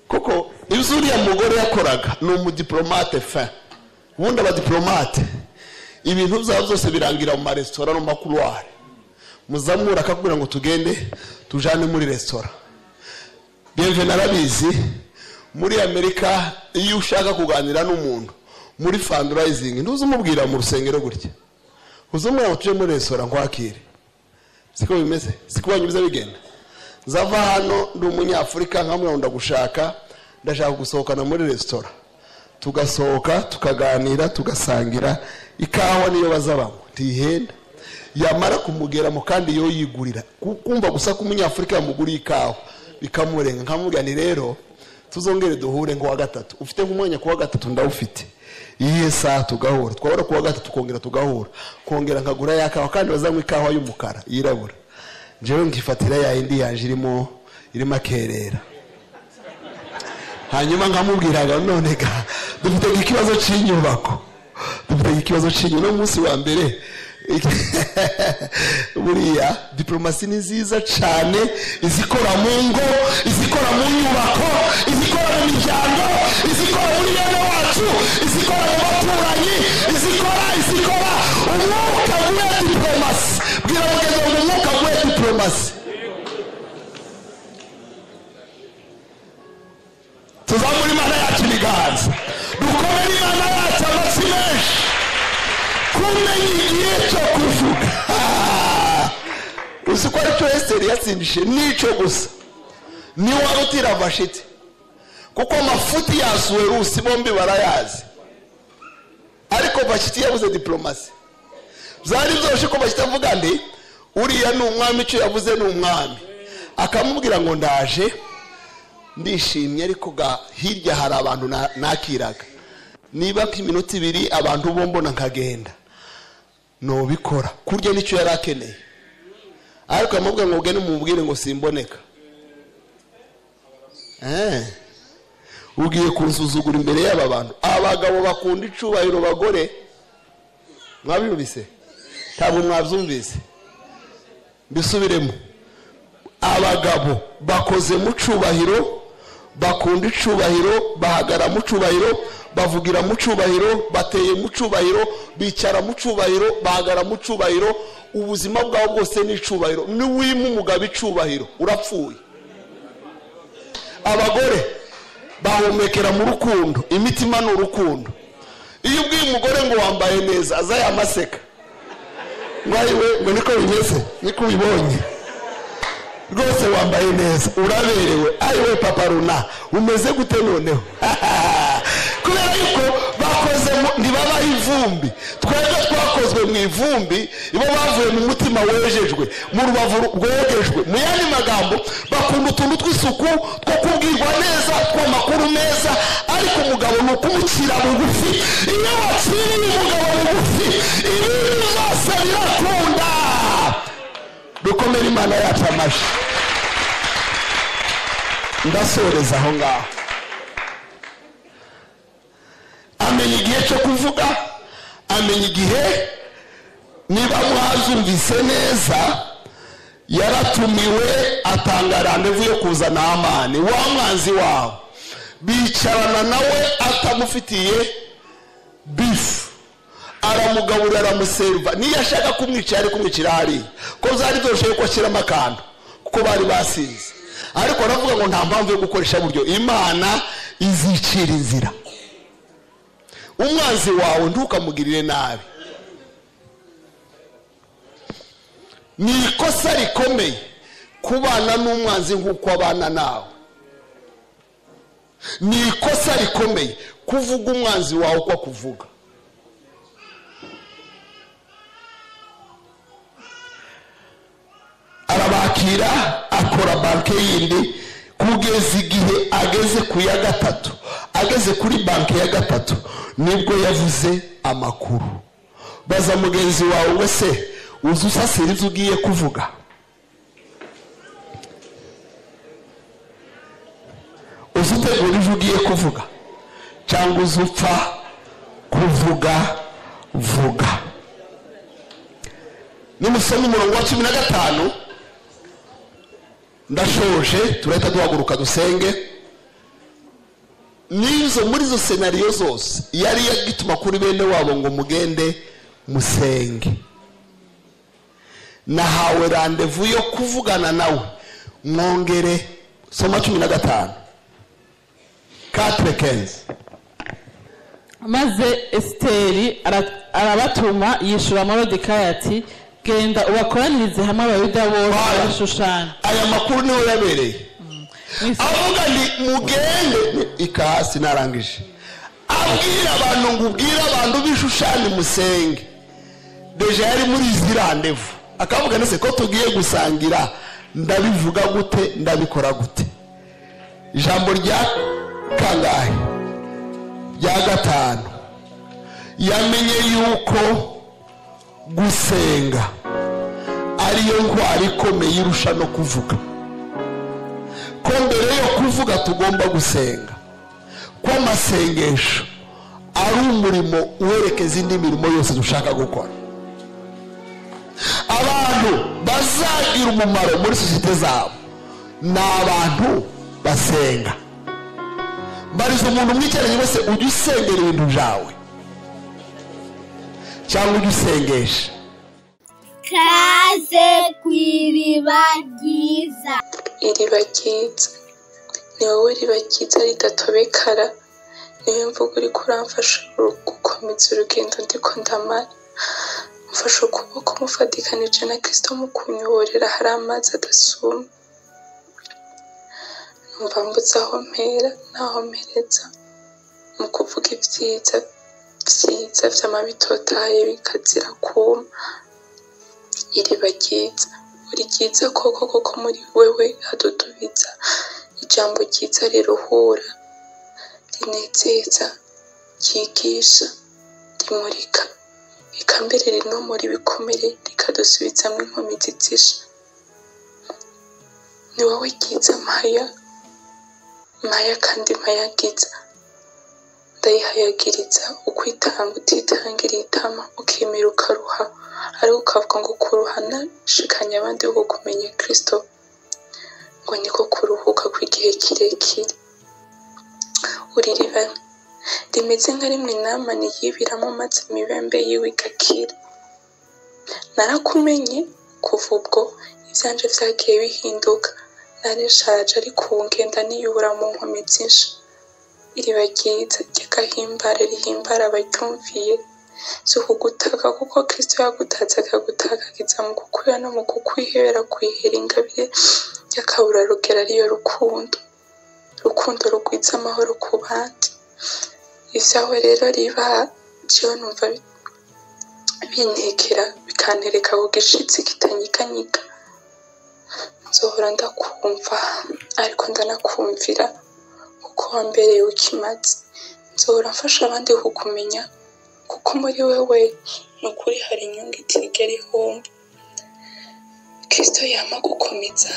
Kuko ibyo uriya mugore yakoraga ni umudiplomate fin. Ubundi abadiplomate ibintu byabo byose birangira mu maresitora no mu makuruwari. Muzamura akakubwira ngo tugende tujane muri resitora. Bienvenue arabizi, muri Amerika iyo ushaka kuganira n'umuntu muri fundraising ntuzumubwira mu rusengero gutya. Uzumubwira ngo tuje muri resitora nkwakire. Siko bimeze, siko banyuze bigenda. Nzava hano ndi umunyafurika nkamwe ndagushaka, ndashaka gusohokana muri resitora. Tugasohoka tukaganira tugasangira ikawa niyo bazabanywa ntihenda. Yamara kumugeramo kandi yo yigurira. Kumva gusa ko umunyafurika yamuguriye ikawa bikamurenga, nkamubwira ni rero tuzongere duhure ngo wa gatatu. Ufite nk'umwanya ku wa gatatu ndawufite. Iyihe saha tugahura? Twahora ku wa gatatu kongera tugahura. Kongera nkagura ya kawa kandi bazanywa ikawa y'umukara yirabura. Jewe nkifatira ya indi yanje irimo akerera. Hanyuma nkamubwiraga none ga dufite ikibazo cy'inyubako. Dufite ikibazo cy'inyubako no munsi wa mbere. Buriya diplomasi ni nziza cyane, izikora mu ngo, izikora mu nyubako, izikora mu miryango, izikora muri bene wacu, izikora mu baturanyi, izikora umwuka w'iyo diplomasi. Bwira mugenzi wawe umwuka w'iyo diplomasi. Tuzamure Imana yacu ibiganza, dukomere Imana yacu amashyi menshi. Kumenya igihe cyo kuvuga. Uzi ko aricyo Esiteri yatsindishije n'icyo gusa. Ni warutira Vashiti. Kuko amafuti ya Asuwerusi bombi barayazi. Ariko Vashiti yabuze diplomasi. Byari byoroshye ko Vashiti avuga ndi uriya ni umwami, icyo yavuze ni umwami. Akamubwira ngo ndaje ndishimye, ariko ga hirya hari abantu nakiraga. Niba nk'iminota ibiri abantu bombona nkagenda nobikora. Kurya nicyo yari akeneye. Ariko amubwira ngo ugende mumubwire ngo simboneka. Ugiye kunsuzugura imbere y'aba bantu. Abagabo bakunda icubahiro bagore. Mwabyumvise? Ntabwo mwabyumvise. Mbisubiremo. Abagabo bakoze mu cubahiro, bakunda icubahiro, bahagara mu cubahiro, bavugira mu cubahiro, bateye mu cubahiro, bicara mu cubahiro, bahagara mu cubahiro. Ubuzima bwawe bwose ni icubahiro. Niwima umugabo icubahiro urapfuye. Abagore bahumekera mu rukundo, imitima ni urukundo. Iyo ubwiye umugore ngo wambaye neza aza yamaseka. Ngo ayiwe, ngo niko bimeze, niko ubibonye. Rwose wambaye neza, uraberewe. Ayiwe papa runa, umeze gute noneho? Kubera yuko bakoze ntibabaho ivumbi. Twebwe twakozwe mu ivumbi, ibo bavuye mu mutima wejejwe, mu rubavu rwogejwe. Mu yandi magambo bakunda utuntu tw'isuku, two kubwirwa neza, tw'amakuru meza. Ariko umugabo ni ukumucira bugufi. Iyo waciriye umugabo bugufi, ibintu byose birakunda. Dukomere Imana yacu amashyi. Ndasoreza aho ngaho. Amenya igihe cyo kuvuga, amenya igihe. Niba mwazumvise neza, yaratumiwe atanga randevu yo kuzana Hamani wa mwanzi wawe. Bicarana nawe atamufitiye bifu, aramugaburira, aramuserva. Niyo ashaka kumwica yari kumwicira hariya, ko byari byoroshye ko ashyiramo akantu kuko bari basinze. Ariko aravuga ngo nta mpamvu yo gukoresha buryo, Imana izicira inzira. Umwanzi wawe ntukamugirire nabi. Ni ikosa rikomeye kubana n'umwanzi nk'uko abana nawe. Ni ikosa rikomeye kuvuga umwanzi wawe uko akuvuga. Arabakira, akora banke yindi kugeza igihe ageze ku ya gatatu. Ageze kuri banke ya gatatu nibwo yavuze amakuru. Baza mugenzi wawe wese, uzi usasira ibyo ugiye kuvuga? Uzi utegura Ejo ugiye kuvuga cyangwa uzupfa kuvuga vuga. Nimusoma umurongo wa 15, ndashoje, turahita duhaguruka dusenge. Nizo muri zo scenario zose yari yagituma kuri bene wabo ngo mugende musenge. Nahawe rendez-vous yo kuvugana nawe, mwongere. Soma 15 4:15. Maze Esiteri arabatuma, yishura Moridekayi ati: "Genda ubakoranirize hamwe Abayuda bose Voilà. bashushanya." Aya makuru niho yabereye. Avuga ni mugende ikahasi, narangije abwira abantu ngo ubwire abantu b'Ishushani musenge. Déjà yari muri izi rendez-vous, akavuga ndetse ko tugiye gusangira, ndabivuga gute, ndabikora gute? Ijambo rya kangahe? Rya gatanu. Yamenye yuko gusenga ariyo ntwari ikomeye irusha no kuvuga, ko mbere yo kuvuga tugomba gusenga, ko amasengesho ari umurimo uherekeza indi mirimo yose dushaka gukora. Abantu bazagira umumaro muri sosiyete zabo ni abantu basenga. Mbariza umuntu mwicaranye wese: ujya usengera ibintu byawe cyangwa ujya usengesha? Kaze ku Iriba Ryiza. Iriba ryiza, ni wowe riba ryiza ridatobekara, niyo mvugo uriko uramfasha gukomeza urugendo ndiko ndamara. Mfashe ukuboko mufatikanije na Kristo mu kunyoborera hari amazi adasuma. Numva mbuze aho mpera n'aho mpereza mu kuvuga ibyiza vyiza vyama bitotahaye bikazira kuma. Iriba ryiza, uri ryiza koko koko, muri wewe hadudubiza ijambo ryiza riruhura, rinezeza, ryigisha, rimurika, eka mbere rinomora ibikomere, rikadusubizamwo inkomezi zisha. Ni wowe ryiza mpaya mpaya kandi mpayagiza, ndayihayagiriza ukwitanga utitangiriye itama, ukemera ukaruha, ariko ukavuga ngo kuruhana shikanya abandi wo kumenya Kristo ngo niko kuruhuka kw'igihe kirekire. Uri iriba rimeze nka rimwe Namani yibiramo maze imibembe yiwe igakira. Narakumenye, kuva ubwo ivyanje vyagiye bihinduka. Narishaje, ariko ubu ngenda niyubura mu nkomezi nsha. Iriba ryiza ry'agahimbare rihimbara abaryumviye, si ukugutaka kuko Kristo yagutatse akagutakagiza mu kukuya no mu kukwihebera, kwihera ingabire y'akaburarugero ariyo rukundo, rukundo rugwiza amahoro ku bandi. Ivyawe rero riba jewe numva bintekera, bikantereka ku gishitsi kitanyiganyika. Nzohora ndakumva ariko ndanakumvira kuko wambereye ukimaze. Nzohora mfasha abandi kukumenya kuko muri wewe ni ukuri hari inyungu itigera ihomba. Kristo yama gukomeza.